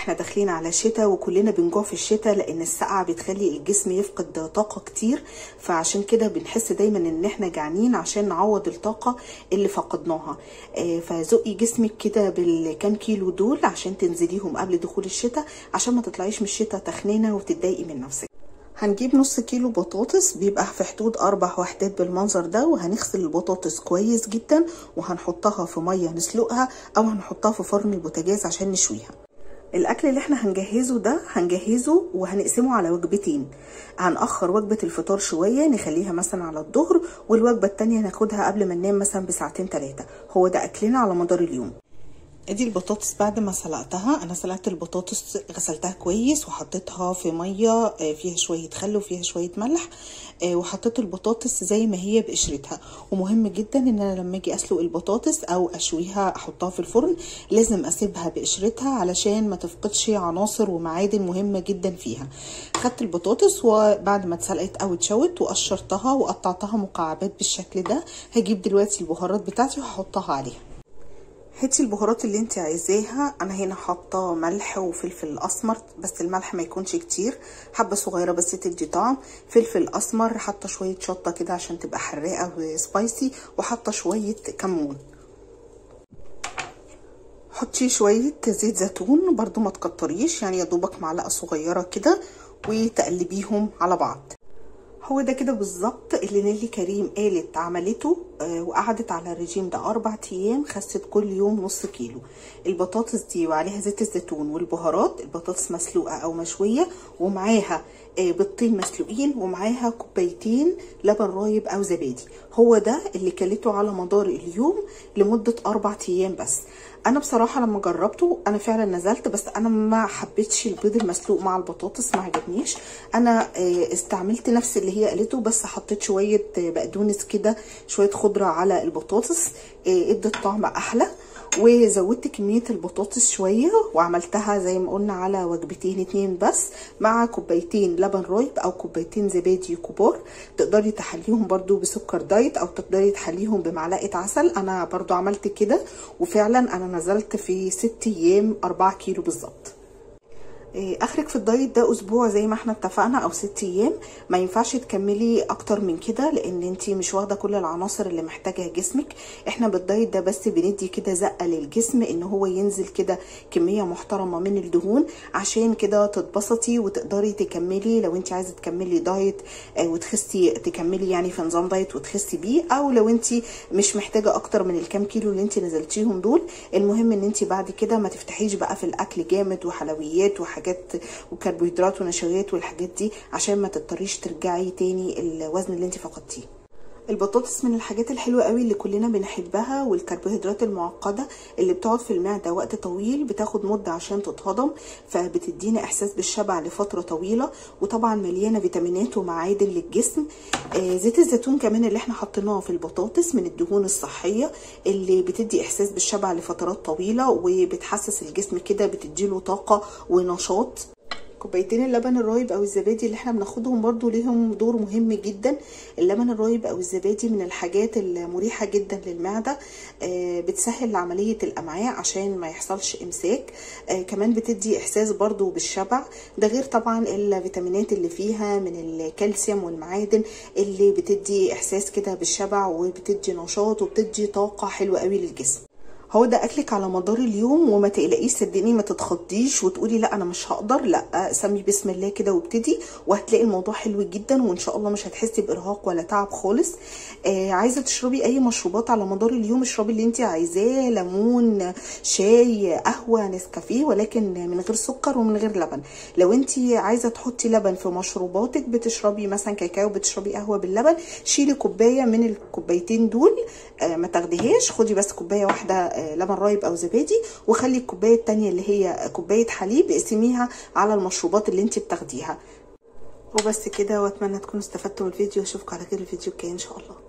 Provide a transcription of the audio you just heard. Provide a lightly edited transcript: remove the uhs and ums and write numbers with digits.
احنا داخلين على شتاء وكلنا بنجوع في الشتاء، لان السقعه بتخلي الجسم يفقد طاقة كتير، فعشان كده بنحس دايما ان احنا جعانين عشان نعوض الطاقة اللي فقدناها. فزقي جسمك كده بالكام كيلو دول عشان تنزليهم قبل دخول الشتاء، عشان ما تطلعيش من الشتاء تخنانه وتتضايقي من نفسك. هنجيب نص كيلو بطاطس، بيبقى في حدود 4 وحدات بالمنظر ده، وهنغسل البطاطس كويس جدا وهنحطها في مية نسلقها او هنحطها في فرن البوتاجاز عشان نشويها. الاكل اللي احنا هنجهزه ده هنجهزه وهنقسمه على وجبتين، هنأخر وجبة الفطار شوية نخليها مثلا على الظهر، والوجبة التانية ناخدها قبل ما ننام مثلا بساعتين 3. هو ده اكلنا على مدار اليوم. ادي البطاطس بعد ما سلقتها، انا سلقت البطاطس غسلتها كويس وحطيتها في مية فيها شوية خل وفيها شوية ملح، وحطيت البطاطس زي ما هي بقشرتها. ومهم جدا ان انا لما اجي اسلق البطاطس او اشويها احطها في الفرن لازم اسيبها بقشرتها علشان ما تفقدش عناصر ومعادن مهمة جدا فيها. خدت البطاطس وبعد ما اتسلقت او اتشوت وقشرتها وقطعتها مكعبات بالشكل ده. هجيب دلوقتي البهارات بتاعتي وهحطها عليها. هاتي البهارات اللي انت عايزاها، انا هنا حاطه ملح وفلفل اسمر، بس الملح ما يكونش كتير، حبه صغيرة بس تدي طعم، فلفل اسمر، حاطه شوية شطه كده عشان تبقى حراقه وسبايسي، وحاطه شوية كمون. حطي شوية زيت زيتون برضو ما تكتريش، يعني يا دوبك معلقه صغيرة كده، وتقلبيهم على بعض. هو ده كده بالظبط اللي نيلي كريم قالت عملته، وقعدت على الرجيم ده 4 ايام، خست كل يوم نص كيلو. البطاطس دي وعليها زيت الزيتون والبهارات، البطاطس مسلوقة او مشوية، ومعاها بيضتين مسلوقين، ومعاها 2 كوباية لبن رايب او زبادي. هو ده اللي كلته على مدار اليوم لمدة 4 ايام بس. انا بصراحة لما جربته انا فعلا نزلت، بس انا ما حبيتش البيض المسلوق مع البطاطس، ما عجبنيش. انا استعملت نفس اللي هي قالته، بس حطيت شوية بقدونس كده، شوية خضرة على البطاطس، ادت طعم احلى. وزودت كمية البطاطس شوية وعملتها زي ما قلنا على وجبتين 2 بس، مع 2 كوباية لبن رايب او 2 كوباية زبادي كبار. تقدري تحليهم برضو بسكر diet او تقدري تحليهم بمعلقه عسل. انا برضو عملت كده، وفعلا انا نزلت في 6 ايام 4 كيلو بالظبط. اخرك في ال diet ده اسبوع زي ما احنا اتفقنا او 6 ايام، ما ينفعش تكملي اكتر من كده لان انتي مش واخده كل العناصر اللي محتاجها جسمك. احنا بال diet ده بس بندي كده زقه للجسم ان هو ينزل كده كمية محترمه من الدهون، عشان كده تتبسطي وتقدري تكملي. لو انتي عايزه تكملي diet وتخسي، تكملي يعني في نظام diet وتخسي بيه، او لو انتي مش محتاجه اكتر من الكام كيلو اللي انتي نزلتيهم دول. المهم ان انتي بعد كده ما تفتحيش بقى في الاكل جامد وحلويات وحاجات وكربوهيدرات ونشويات والحاجات دي، عشان ما تضطريش ترجعي تاني الوزن اللي انت فقدتيه. البطاطس من الحاجات الحلوة قوي اللي كلنا بنحبها، والكربوهيدرات المعقدة اللي بتقعد في المعدة وقت طويل، بتاخد مدة عشان تتهضم، فبتدينا احساس بالشبع لفترة طويلة، وطبعا مليانة فيتامينات ومعادن للجسم. زيت الزيتون كمان اللي احنا حطيناه في البطاطس من الدهون الصحية اللي بتدي احساس بالشبع لفترات طويلة، وبتحسس الجسم كده، بتديله طاقة ونشاط. 2 كوباية اللبن الرايب او الزبادي اللي احنا بناخدهم برضو ليهم دور مهم جدا. اللبن الرايب او الزبادي من الحاجات المريحة جدا للمعدة، بتسهل عملية الامعاء عشان ما يحصلش امساك، كمان بتدي احساس برضو بالشبع، ده غير طبعا الفيتامينات اللي فيها من الكالسيوم والمعادن اللي بتدي احساس كده بالشبع، وبتدي نشاط وبتدي طاقة حلوة قوي للجسم. هو ده اكلك على مدار اليوم، وما تقلقيش صدقيني، ما تتخضيش وتقولي لا انا مش هقدر، لا سمي بسم الله كده وابتدي، وهتلاقي الموضوع حلو جدا، وان شاء الله مش هتحسي بارهاق ولا تعب خالص. عايزه تشربي اي مشروبات على مدار اليوم اشربي اللي انت عايزاه، ليمون، شاي، قهوة، نسكافيه، ولكن من غير سكر ومن غير لبن. لو انت عايزه تحطي لبن في مشروباتك، بتشربي مثلا كاكاو، بتشربي قهوة باللبن، شيلي كوباية من الكوبايتين دول، ما تاخديهاش، خدي بس كوباية واحدة لبن رايب او زبادي، وخلي الكوباية الثانية اللي هي كوباية حليب اقسميها على المشروبات اللي انت بتاخديها. وبس كده، واتمنى تكونوا استفدتوا من الفيديو، واشوفكم على خير الفيديو الجاي ان شاء الله.